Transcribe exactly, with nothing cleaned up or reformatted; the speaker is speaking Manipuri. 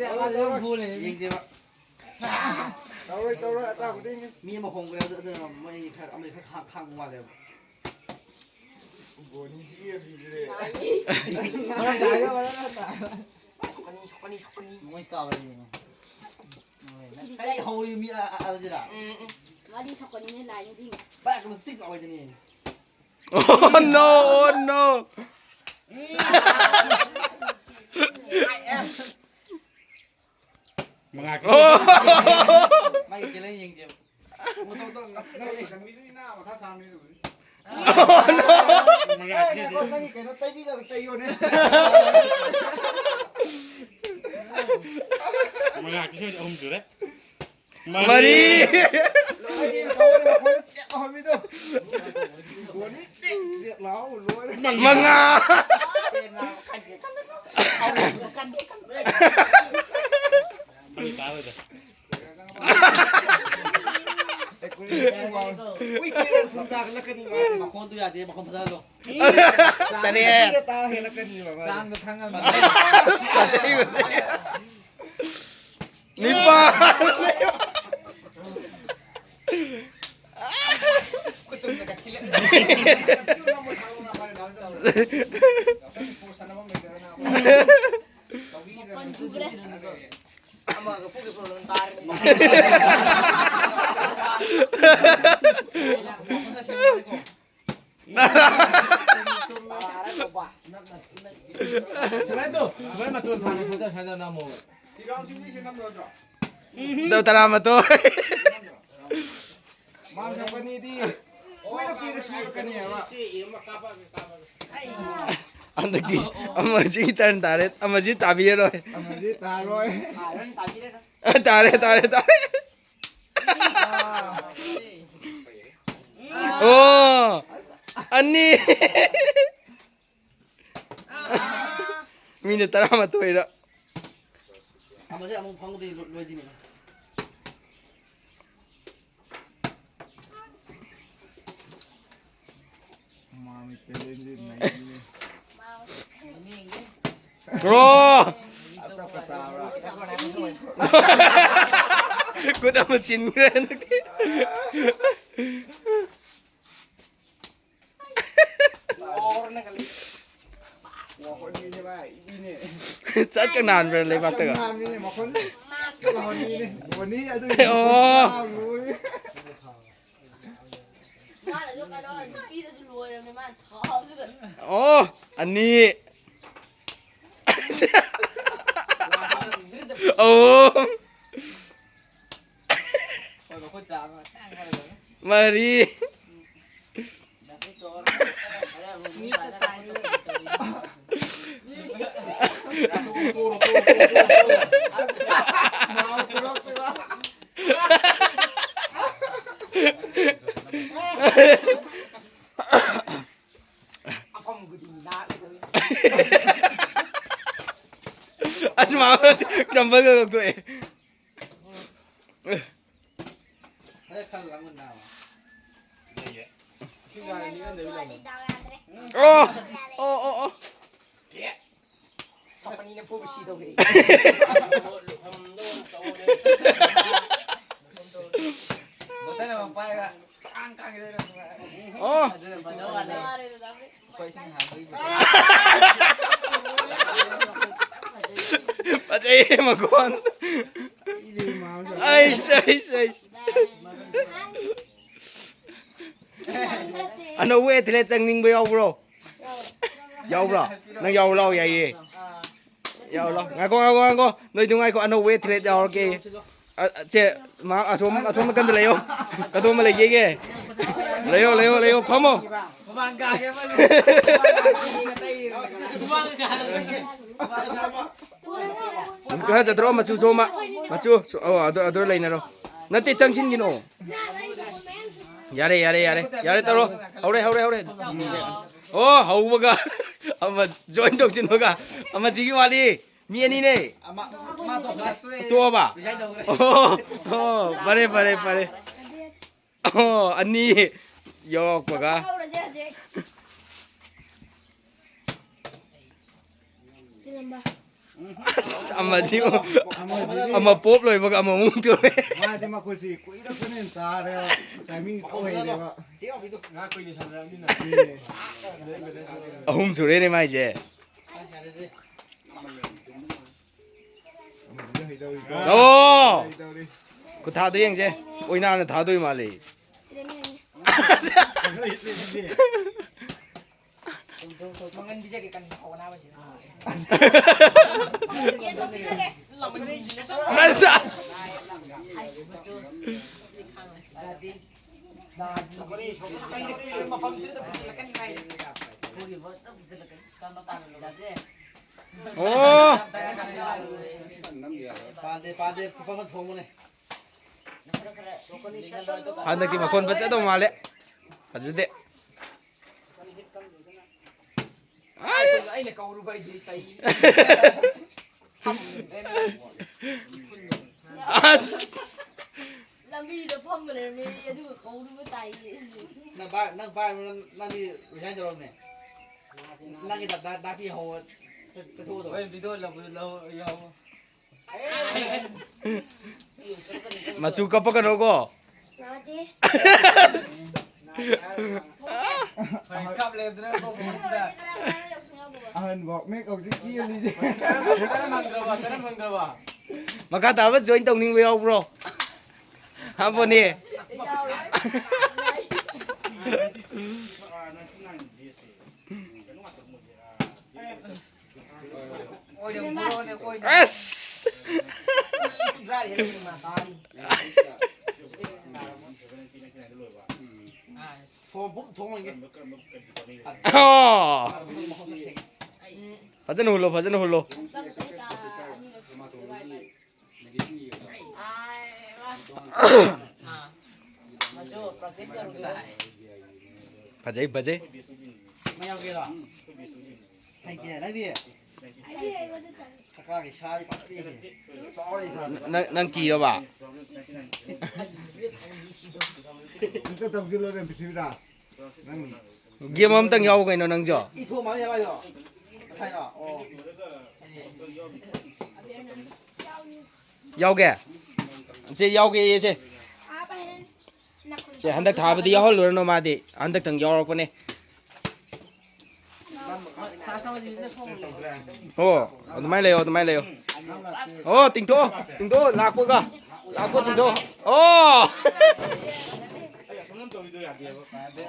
ꯌꯦꯡꯁꯦꯕ꯫ ꯇꯧꯔꯣꯏ, ꯇꯧꯔꯣꯏ, ꯑꯇꯥ ꯈꯨꯗꯤꯡꯒꯤ꯫ ꯃꯤ ꯑꯃ ꯍꯣꯡꯈ꯭ꯔꯦ, ꯑꯗꯨ-, ꯑꯗꯨꯅ ꯃꯣꯏ ꯈꯔ, ꯑꯃ ꯈꯔ ꯈꯥꯡ-, ꯈꯥꯡꯕ ꯃꯥꯜꯂꯦꯕ꯫ ꯕꯣꯅꯤ ꯁꯤ ꯌꯦꯡꯕꯤꯗ꯭ꯔꯦ꯫ ꯁꯣꯛꯀꯅꯤ, ꯁꯣꯛꯀꯅꯤ, ꯁꯣꯛꯀꯅꯤ꯫ ꯃꯣꯏ ꯀꯥꯕꯅꯤ꯫ ꯀꯩ ꯍꯧꯔꯤ ꯃꯤ ꯑ-, ꯑ-, ꯑꯗꯨꯗ? ꯎꯝ, ꯎꯝ꯫ ꯃꯥꯗꯤ ꯁꯣꯛꯀꯅꯤꯅꯦ, ꯂꯥꯏꯅꯗꯤ꯫ ꯕꯥꯏ, ꯀꯩꯅꯣ ꯆꯤꯛ ꯂꯥꯎꯋꯦꯗꯅꯤ꯫ Oh no, oh no. ꯃꯉꯥ꯫ ꯃꯥꯒꯤ ꯀꯦꯂꯦꯟ ꯌꯦꯡꯁꯦꯕ꯫ ꯃꯇꯧ ꯇꯧ ꯉꯁꯤ ꯇꯧꯔꯤ꯫ ꯃꯤꯗꯨꯒꯤ ꯅꯥ ꯃꯊꯥ ꯁꯥꯕꯅꯤ ꯑꯗꯨꯕꯨꯗꯤ꯫ Oh no. ꯃꯉꯥ ꯉꯥꯏꯈꯣ, ꯀꯦꯗꯤ꯫ ꯅꯪꯒꯤ ꯀꯩꯅꯣ ꯇꯩꯕꯤꯒ ꯇꯩꯌꯣꯅꯦ꯫ ꯃꯉꯥ ꯀꯤꯁꯣꯏꯗꯤ ꯑꯍꯨꯝ ꯁꯨꯔꯦ꯫ ꯃꯔꯤ꯫ ꯃꯔꯤ꯫ ꯂꯣꯏꯔꯦ, ꯂꯣꯏꯔꯦ, ꯃꯈꯣꯟꯗ ꯆꯦꯠ ꯂꯥꯎꯍꯟꯕꯤꯗꯣ꯫ ꯒꯣꯂꯤ ꯆꯦꯠ ꯆꯦꯠ ꯂꯥꯎ ꯂꯣꯏꯔꯦ꯫ ꯃꯉꯥ꯫ ꯃꯔꯤ ꯇꯥꯔꯣꯏꯗ꯫ ꯎꯏ, ꯀꯨꯏꯔꯦ ꯁꯨꯝ ꯇꯥꯒꯠꯂꯛꯀꯅꯤ ꯃꯥꯗꯤ꯫ ꯃꯈꯣꯟꯗꯨ ꯌꯥꯗꯦ, ꯃꯈꯣꯟ ꯐꯖꯍꯜꯂꯣ꯫ ꯇꯔꯦꯠ꯫ ꯀꯨꯏꯔꯦ ꯇꯥ ꯍꯦꯜꯂꯛꯀꯅꯤꯕ ꯃꯥꯗꯤ꯫ ꯆꯥꯡꯗꯣ ꯈꯪꯉꯝꯅꯤ꯫ ꯅꯤꯄꯥꯜ꯫ ꯃꯥꯄꯟ ꯁꯨꯈ꯭ꯔꯦ꯫ ꯑꯃꯒ ꯄꯨꯒꯦ ꯄꯨꯔꯛꯑꯣ ꯇꯥꯔꯅꯤ꯫ ꯁꯨꯃꯥꯏꯅ ꯇꯧ꯫ ꯁꯨꯃꯥꯏꯅ ꯃꯇꯣꯟ ꯐꯥꯅ ꯁꯣꯏꯗ ꯁꯣꯏꯗ ꯅꯝꯃꯣ꯫ ꯗꯣ ꯇꯔꯥꯃꯥꯊꯣꯏ꯫ ꯃꯥꯡꯖꯕꯅꯤꯗꯤ ꯀꯨꯏꯅ ꯀꯨꯏꯅ ꯁꯨꯔꯛꯀꯅꯤ ꯍꯥꯏꯕ꯫ ꯍꯟꯗꯛꯀꯤ ꯑꯃꯁꯤ ꯇꯔꯟ ꯇꯥꯔꯦ, ꯑꯃꯁꯤ ꯇꯥꯕꯤꯔꯔꯣꯏ꯫ ꯑꯃꯁꯤ ꯇꯥꯔꯣꯏ꯫ ꯇꯥꯔꯦ, ꯇꯥꯔꯦ, ꯇꯥꯔꯦ꯫ ꯑꯣ, ꯑꯅꯤ꯫ ꯃꯤꯅꯤꯠ ꯇꯔꯥꯃꯥꯊꯣꯏꯔ꯫ ꯑꯃꯁꯦ ꯑꯃꯨꯛ ꯐꯪꯗꯦ, ꯂꯣꯏꯗꯤꯅꯦ꯫ ꯃꯥꯃꯤ ꯇꯦꯂꯦꯟꯗꯤ ꯅꯩꯕꯅꯤ꯫ ꯕ꯭ꯔꯣ! ꯑꯇꯣꯞꯄ ꯇꯥꯕ꯭ꯔꯥ? ꯈꯨꯠ ꯑꯃ ꯆꯤꯟꯈ꯭ꯔꯦ ꯍꯟꯗꯛꯇꯤ꯫ ꯆꯠꯀ ꯅꯥꯟꯕ꯭ꯔꯥ ꯂꯩꯕꯥꯛꯇꯒ? ꯅꯥꯟꯕꯅꯤꯅꯦ, ꯃꯈꯣꯟ ꯆꯠꯂꯍꯟꯕꯅꯤꯅꯦ꯫ ꯕꯣꯅꯤ ꯑꯗꯨꯒꯤ ꯑꯣ꯫ ꯂꯥꯎꯔꯨꯕꯅꯤ꯫ ꯃꯥꯅꯁꯨ ꯀꯩꯅꯣ, ꯅꯨꯄꯤꯗꯁꯨ ꯂꯣꯏꯔꯕꯅꯦ, ꯃꯥꯅ ꯊꯥꯕꯗꯨꯗ꯫ ꯑꯣ, ꯑꯅꯤ꯫ ꯑꯍꯨꯝ꯫ ꯃꯔꯤ꯫ ꯑꯁ, ꯃꯥ ꯆꯝꯄꯜꯒ ꯂꯧꯊꯣꯛꯑꯦ꯫ ꯈꯔ ꯈꯜꯂ ꯂꯥꯡꯃꯟ ꯅꯥꯕ꯫ ꯂꯩꯌꯦ꯫ ꯏꯁꯤꯡ ꯆꯥꯔꯗꯤ ꯏꯪꯍꯟꯗꯕꯤ ꯂꯩꯌꯦ꯫ ꯑꯣ! ꯑꯣ, ꯑꯣ, ꯑꯣ꯫ ꯑꯦ! ꯁꯥꯄꯅꯤꯅ ꯐꯨꯕ ꯁꯤꯗꯧꯔꯦ꯫ ꯕꯣꯇꯜ ꯑꯃ ꯄꯥꯏꯔꯒ ꯀꯥꯡ ꯀꯥꯡ ꯏꯔꯣꯏꯔꯣ꯫ ꯑꯣ! ꯑꯗꯨꯅ ꯐꯗꯧ ꯃꯥꯜꯂꯦ꯫ ꯑꯩꯈꯣꯏ ꯏꯁꯤꯡ ꯍꯥꯟꯕꯒꯤ ꯕꯣꯇꯜ꯫ ꯐꯖꯩꯌꯦ ꯃꯈꯣꯟ꯫ ꯑꯩꯁ, ꯑꯩꯁ, ꯑꯩꯁ꯫ ꯑꯅꯧꯕ ꯑꯦꯊꯂꯦꯠ ꯆꯪꯅꯤꯡꯕ ꯌꯥꯎꯕ꯭ꯔꯣ? ꯌꯥꯎꯕ꯭ꯔꯣ? ꯅꯪ ꯌꯥꯎꯔꯨ ꯂꯥꯎ, ꯌꯥꯏꯌꯦ꯫ ꯌꯥꯎꯔꯨ ꯂꯥꯎ꯫ ꯉꯥꯏꯈꯣ, ꯉꯥꯏꯈꯣ, ꯉꯥꯏꯈꯣ꯫ ꯅꯣꯏꯗꯨ ꯉꯥꯏꯈꯣ, ꯑꯅꯧꯕ ꯑꯦꯊꯂꯦꯠ ꯌꯥꯎꯔꯛꯀꯦ꯫ ꯑ, ꯁꯦ, ꯃꯥ ꯑꯁꯣꯝ, ꯑꯁꯣꯝ ꯅꯥꯀꯟꯗ ꯂꯩꯌꯣ꯫ ꯀꯗꯣꯝꯗ ꯂꯩꯒꯦꯒꯦ? ꯂꯩꯌꯣ, ꯂꯩꯌꯣ, ꯂꯩꯌꯣ, ꯐꯝꯃꯣ꯫ ꯈꯔ ꯆꯠꯊꯣꯔꯛꯑꯣ, ꯃꯆꯨ ꯁꯣꯝ, ꯃꯆꯨ, ꯁꯣ-, ꯑꯣ, ꯑꯗꯨ, ꯑꯗꯨ ꯂꯩꯅꯔꯣ꯫ ꯅꯠꯇꯦ, ꯆꯪꯁꯤꯟꯒꯤꯅꯣ꯫ ꯌꯥꯔꯦ, ꯌꯥꯔꯦ, ꯌꯥꯔꯦ꯫ ꯌꯥꯔꯦ, ꯇꯧꯔꯣ꯫ ꯍꯧꯔꯦ, ꯍꯧꯔꯦ, ꯍꯧꯔꯦ꯫ ꯑꯣ, ꯍꯧꯕꯒ ꯑꯃ ꯖꯣꯏꯟ ꯇꯧꯁꯤꯟꯕꯒ ꯑꯃꯁꯤꯒꯤ ꯋꯥꯠꯂꯤ꯫ ꯃꯤ ꯑꯅꯤꯅꯦ꯫ ꯑꯃ, ꯃꯥ ꯇꯣꯛꯈ꯭ꯔꯦ꯫ ꯇꯣꯛꯑꯕ? ꯔꯤꯖꯥꯏꯟ ꯇꯧꯈ꯭ꯔꯦ꯫ ꯑꯣ, ꯑꯣ, ꯐꯔꯦ, ꯐꯔꯦ, ꯐꯔꯦ꯫ ꯑꯣ, ꯑꯅꯤ ꯌꯧꯔꯛꯄꯒ꯫ ꯍꯧꯔꯁꯦ ꯍꯧꯖꯤꯛ꯫ ꯁꯤ ꯅꯝꯕ꯫ ꯑꯁ, ꯑꯃꯁꯤ ꯑꯃ ꯄꯣꯞ ꯂꯣꯏꯕꯒ ꯑꯃꯃꯨꯛ ꯇꯧꯔꯦ꯫ ꯃꯥꯗꯤ ꯃꯈꯨꯠꯁꯤ ꯀꯨꯏꯔꯛꯄꯅꯦꯅ ꯇꯥꯔꯦꯕ꯫ ꯇꯥꯏꯃꯤꯡ ꯑꯣꯏꯔꯦꯕ꯫ ꯉꯥ ꯀꯨꯏꯅ ꯁꯥꯟꯅꯔꯕꯅꯤꯅ꯫ ꯑꯍꯨꯝ ꯁꯨꯔꯦꯅꯦ ꯃꯥꯏꯁꯦ꯫ ꯑꯣ! ꯈꯨꯊꯥꯗꯣ ꯌꯦꯡꯁꯦ꯫ ꯑꯣꯏꯅꯥꯅ ꯊꯥꯗꯣꯏ ꯃꯥꯜꯂꯦ꯫ ꯃꯉꯟ ꯄꯤꯖꯒꯦ ꯀꯟꯅ ꯍꯧꯒꯠꯅꯕꯁꯤꯗ꯫ ꯂꯃꯟ ꯄꯤꯖꯒꯦ꯫ ꯑꯁ, ꯑꯁ꯫ ꯃꯐꯝꯗꯨꯗ ꯄꯨꯁꯤꯜꯂꯛꯀꯅꯤ ꯍꯥꯏꯔꯦ꯫ ꯑꯣ! ꯄꯥꯟꯗꯦ, ꯄꯥꯟꯗꯦ, ꯐꯐꯝ ꯑꯃ ꯊꯣꯡꯕꯅꯦ꯫ ꯍꯟꯗꯛꯇꯤ ꯃꯈꯣꯟ ꯐꯖꯗꯧ ꯃꯥꯜꯂꯦ꯫ ꯐꯖꯗꯦ꯫ ꯑꯁ! ꯑꯩꯅ ꯀꯧꯔꯨꯕ ꯑꯩꯗꯤ ꯇꯩ꯫ ꯑꯁ! ꯂꯝꯕꯤꯗ ꯐꯝꯕ ꯂꯩꯔꯝꯃꯦ, ꯑꯗꯨꯒ ꯀꯧꯔꯨꯕ ꯇꯥꯏꯌꯦ꯫ ꯅꯪ ꯄꯥꯏ-, ꯅꯪ ꯄꯥꯏꯔꯨ, ꯅꯪ, ꯅꯪꯗꯤ resign ꯇꯧꯔꯝꯅꯦ꯫ ꯅꯪꯒꯤ ꯗꯥ-, ꯗꯥ-, ꯗꯥꯇꯤ ꯍꯧꯕ ꯇ-, ꯇ-, ꯊꯣꯛꯑꯗꯧꯕ꯫ ꯍꯣꯏ, video ꯂꯧꯕꯗꯣ ꯂꯧ-, ꯌꯥꯎ꯫ ꯃꯆꯨ ꯀꯞꯄꯛꯀꯅꯣꯀꯣ꯫ ꯅꯥꯗꯦ꯫ ꯍꯣꯏ, ꯀꯞ ꯂꯩꯔꯝꯗꯅꯀꯣ, ꯐꯣꯟꯗ꯫ ꯑꯍꯟ ꯋꯥꯛꯃꯦꯟ ꯍꯧꯖꯤꯛ ꯆꯦꯜꯂꯤꯁꯦ꯫ ꯀꯔꯝ, ꯀꯔꯝ ꯐꯪꯗ꯭ꯔꯕ? ꯀꯔꯝ ꯐꯪꯗ꯭ꯔꯕ? ꯃꯈꯥ ꯇꯥꯕ join ꯇꯧꯅꯤꯡꯕ ꯌꯥꯎꯕ꯭ꯔꯣ? ꯍꯥꯞꯄꯣꯅꯦ꯫ ꯌꯥꯎꯔꯦ꯫ ꯑꯣꯏꯅ ꯄꯨꯔꯛꯑꯣꯅꯦ, ꯑꯩꯈꯣꯏꯅ꯫ ꯑꯁ! ꯀꯨꯟꯊ꯭ꯔꯥꯗꯤ ꯍꯦꯜꯂꯝꯅꯤ ꯃꯥ ꯇꯥꯔꯤ꯫ ꯐꯣꯟ ꯕꯨꯛ ꯊꯣꯡꯉꯒꯦ꯫ ꯑꯣ! ꯐꯖꯅ ꯍꯨꯜꯂꯣ, ꯐꯖꯅ ꯍꯨꯜꯂꯣ꯫ ꯐꯖꯩ, ꯐꯖꯩ꯫ ꯃꯌꯥꯝꯒꯤꯔꯣ? ꯍꯩꯇꯦ, ꯅꯪꯗꯤ? ꯀꯀꯥꯒꯤ ꯁꯥꯗꯤ ꯐꯖꯅ ꯏꯜꯂꯤ꯫ ꯆꯥꯎꯔꯦ ꯏꯁꯥꯁꯦ꯫ ꯅꯪ, ꯅꯪ ꯀꯤꯔꯕ? ꯑꯝꯇ ꯇꯧꯁꯤꯜꯂꯣꯅꯦ, ꯄ꯭ꯔꯤꯊꯤꯕꯤꯔꯥꯖ꯫ ꯅꯪ game ꯑꯝꯇꯪ ꯌꯥꯎ ꯀꯩꯅꯣ ꯅꯪꯁꯨ꯫ ꯏꯊꯣꯛ ꯃꯥꯜꯂꯦ ꯃꯥꯏꯗꯣ꯫ ꯌꯥꯎꯒꯦ? ꯁꯦ, ꯌꯥꯎꯒꯦꯌꯦ, ꯁꯦ꯫ ꯁꯦ, ꯍꯟꯗꯛ ꯊꯥꯕꯗꯤ ꯌꯥꯎꯍꯜꯂꯨꯔꯅꯨ, ꯃꯥꯗꯤ ꯍꯟꯗꯛꯇꯪ ꯌꯥꯎꯔꯛꯄꯅꯦ꯫ ꯑꯣ, ꯑꯗꯨꯃꯥꯏꯅ ꯂꯩꯌꯣ, ꯑꯗꯨꯃꯥꯏꯅ ꯂꯩꯌꯣ꯫ ꯑꯣ, ꯇꯤꯡꯊꯣꯛꯑꯣ, ꯇꯤꯡꯊꯣꯛꯑꯣ, ꯂꯥꯛꯄꯒ꯫ ꯂꯥꯛꯄ ꯇꯤꯡꯊꯣꯛꯑꯣ꯫ ꯑꯣ!